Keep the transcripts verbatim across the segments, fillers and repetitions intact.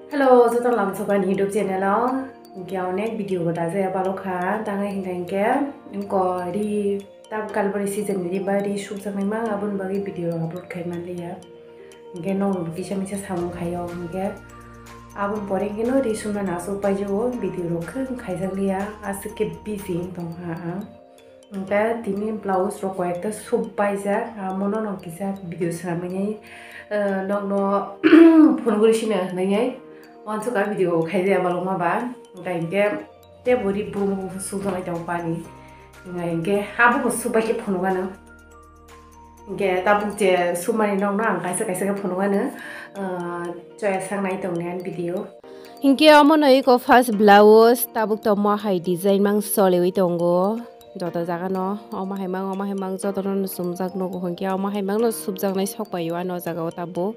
Hello, joto lamsokani YouTube channel o. Hinkhe onek video bo dajaya balokha, tangwi hinkha hinkhe, wngkha ri, tab kalbari season ni ri ba ri sukjaknai mang, aboni bagwi video upload khai manliya. Hinkhe nokno kisa misa samung khaio, hinkhe aboni pore hinkhe no ri sumna aswk paijago, video rok khwng khaijakliya, aswk khe busy wng tongkha ang. Hinkhe tini blouse rok koi ekta sup paijak, amono no kisa video swnamwi, eh, nokno phunugwi sino hinwi wansukha video khaijak balokma ba. Hinkhe hinkhe tei bo ri brum brum sukjaknai tongo pani. Hinkhe abo bo sup bai khe phunugano. Hinkhe tabuk je sumani nokno ang kaisa kaisa khe phunugano, eh, choya sangnai tongni ani video. Hinkhe omono iko first blouse tabuk tongmo hai design mang soliwi tongo. Joto jaga no omo hai mang, omo hai mang joto no sumjak nugo, hinkhe omo hai mang no subjaknai sok paio ano jaga o tabuk.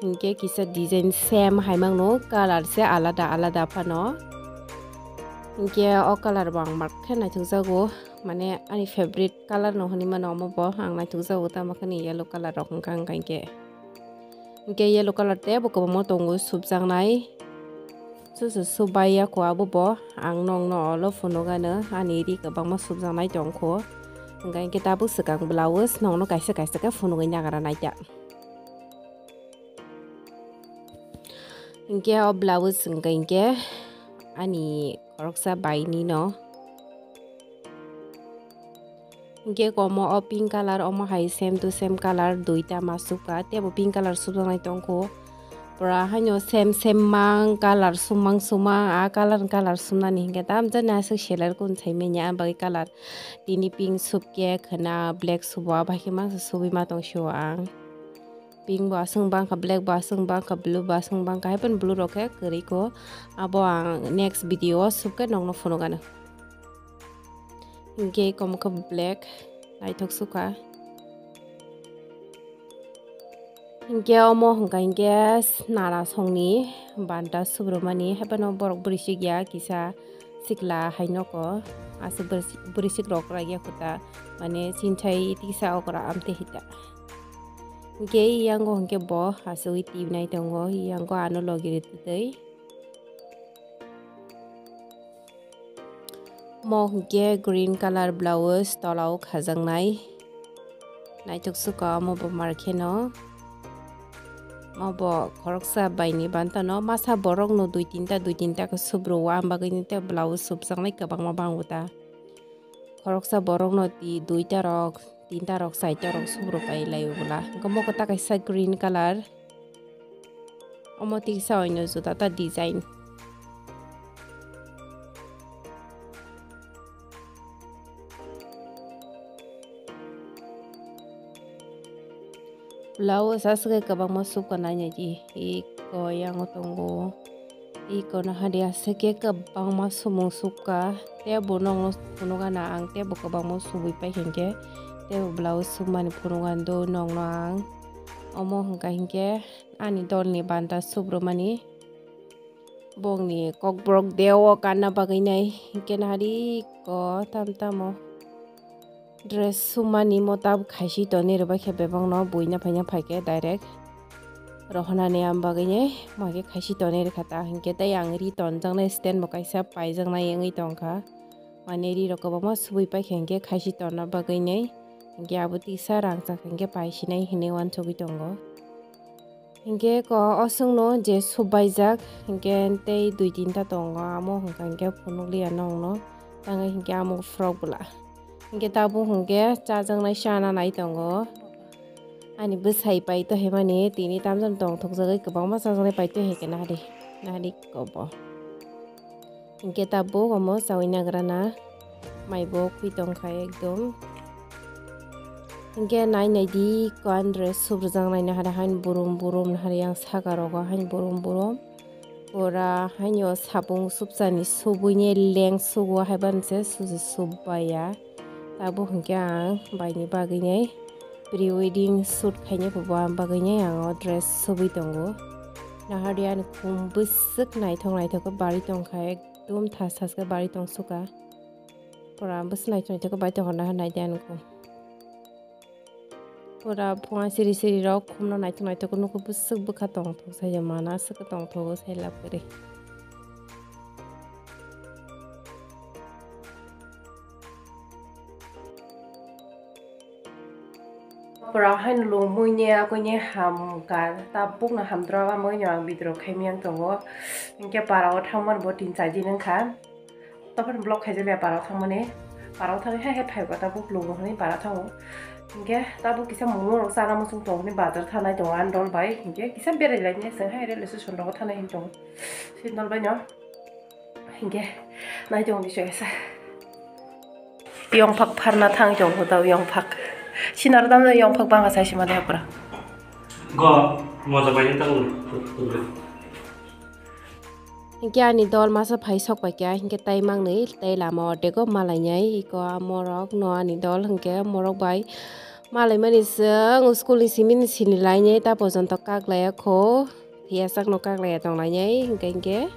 Hinkhe kisa design same hai mang no, colour se alada alada phano. Hinkhe o colour bo ang mak khe naithok jago, mane ani favorite colour no hinwi mano omo bo, ang naithok jago tamo khe ni yellow colour rok wngkha wngkha hinkhe. Hinkhe yellow colour tei bo kwbangma tongo subjaknai. Susu subai ya kho abo bo. Ang nokno olo phunugano ani ri kwbangma subjaknai tongkho. Hinkhe hinkhe tabuk swkang blouse nokno kaisa kaisa khe phunugwi nagra naita. Hinkhe o blouse hinkhe hinkhe ani khoroksa baini no. Hinkhe komo o pink colour, omo hai same to same colour duita ma subkha, teibo pink colour subjaknai tongkho. Pura haino same same mang colour sumang sumang, a colour ni colour sumnani hinkhe tamjani aswk seller kun saimanya, a bagwi colour tini pink subkhe khwna black subo, a bai khe mangsa subwi ma tongsio ang. Pink bo aswk bangkha, black bo aswk bangkha, blue bo aswk bangkha, haiphano blue rok khe kwrwi kho. Abo ang next video o subkhe nokno phunukgano. Hinkhe komo khe black, naithok sukha. Hinkhe omo hwnkha hinkhe nana songni banta subrumani, haiphano borok bwrwi sikya kisa sikla hai noko, aswk bwrwi sik-, bwrwi sikrok kwlaiya khuta, mane chinthai tiksa okra amtwi hita. Hinkhe yango hinkhe bo asugwi tibinai tongo, yango ano logi ritwtwi. Mo hinkhe green colour blouse tolao khajaknai. Naithok sukha omo bo markheno. Obo khoroksa baini bantano masa borokno dui tinta, dui tinta khe subro, o ang bagwino tei blouse subjaknai kwbangma bango ta. Khoroksa borokno ti duita rok, tinta rok, saita rok subro pai lai bwla. Hinkhe mokota kaisa green colour. Omo tiksa oino juda ta design. Blouse aswk khe kwbangma subkha nainai di. Iko yango tongo. Iko naha di aswk khe kwbangma sumung subkha. Tei bo nokno phunukgana ang, tei bo kwbangma subwi paikha hinkhe. Tei bo blouse submani phunukgani do nokno ang. Omo hwnkha hinkhe ani dolni banta subrumani. Bongni kokborok deo kanna bagwi nai, hinkhe nari ko tam tamo dress sumani mota khaisi tonwi rwbaikhe bebakno buina phaina phaikhe direct rohonani am bagwi nai, moikhe khaisi tonwi rwkha ta hinkhe tei ang ri tonjaknai stand bo kaisa paijaknai wngwi tongkha, mane ri rok kwbangma subwi paikha hinkhe khaisi tonna bagwi nai, hinkhe abo tisa rangchak hinkhe paisinai hinwi uansugwi tongo. Hinkhe ko oswngno je subaijak, hinkhe tei dui tinta tongo, amo hwnkha hinkhe phunukliya nokno, tangwi hinkhe amo frok bwla. Hinkhe tabuk hinkhe chajaknai chana nai tongo. Ani bwsai paito himani tini tamjani tongthokjagwi kwbangma chajaknai paito hinkhe nahadi, nahadi kobo. Hinkhe tabuk omo chawi nagrana maibo khwi tongkha ekdom. Hinkhe nai nai di ko ani dress subrwjak nai nahari hain burum burum nahari yang saka rogo hain burum burum. Pura haino sapung supsani subwini leng sugo haiban se susi subbaiya. Tabuk hinkhe ang baini bagwini pre wedding shoot khaina phubo ang bagwini ang o dress subwi tongo. Nahari ani khum bwswk naithok naithok khe barwi tongkha, ekdom thas thas khe barwi tongsuka. Pura bwswk naithok naithok khe barwi tongkha nahar naidi ani khum. Pura phunga siri siri rok khumno naithok naithok nukho, bwswk bwkha tongthok sai ya mana swk tongthogo sai lab kwrwi. Pura haino lungmui ne akui ne ham ka tabuk no hamdra ba mui no ang bidro khaimiyang tongo. Hinkhe para o thangmani bo tin char din wngkha. Tophan block khaijak ya para o thangmani. Para o thangwi hai hai phai kota buk lugo hwnwi para o thango. Hinkhe tabuk kisa momo rok chana muchung tongo hwnwi bazar thanai tongo ani dol bai. Hinkhe kisa berai lainai chwng hai railway station rogo thanai hwn tongo. Sindol bai no. Hinkhe nai tongo di chwngsa. Yongphak pharna thang tong ho tau yongphak. Sinaro dam yongphak banga sai sima de hapra. Go moja bai tang. Hinkhe ani dol masa phai sok pai kha, hinkhe tai mangnwi tai lama o dego malainai iko morok no ani dol hinkhe morok bai malaimani chwng school ni simi ni sini lainai ta pojonto kak laiya kho, phiya sak no kak laiya tong lainai hinkhe hinkhe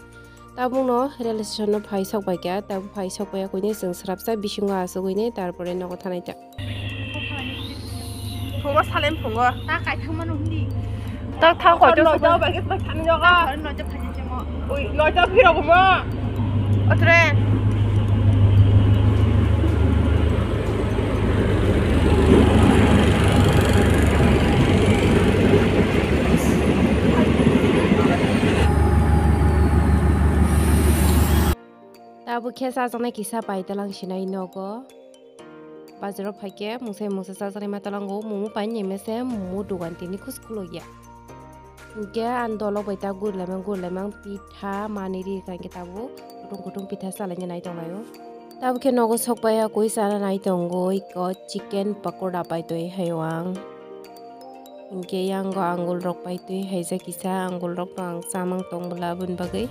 tabuk no railway station no phai sok pai kha, tabuk phai sok pai ya koi nai chwng swrapsa bisingo asugwi nai tarpore nogo thanai ta. Phungo salem phungo. Ta kai thang mano hindi. Ta thang koi to. Noi to bai ke thani joga. Noi to phani jemo. Ui, noi to phiro mo. Otre. Tabuk khe chajaknai kisa pai talang sinai nogo. Bazaro phaikhe mungsa mungsa chajaknai ma talango, momo pai ni mese momo dogan tini khus khulukya. Hinkhe ani dolok bai ta gurilaimang gurilaimang pitha manwi ri kha hinkhe tabuk kutung kutung pitha chalaina nai tonglaio. Tabuk khe nogo sok pai ya koi chana nai tongo iko chicken pakora pai toi haio ang. Hinkhe yango angul rok pai twi haijak kisa, angul rok no ang chamang tong bwla aboni bagwi.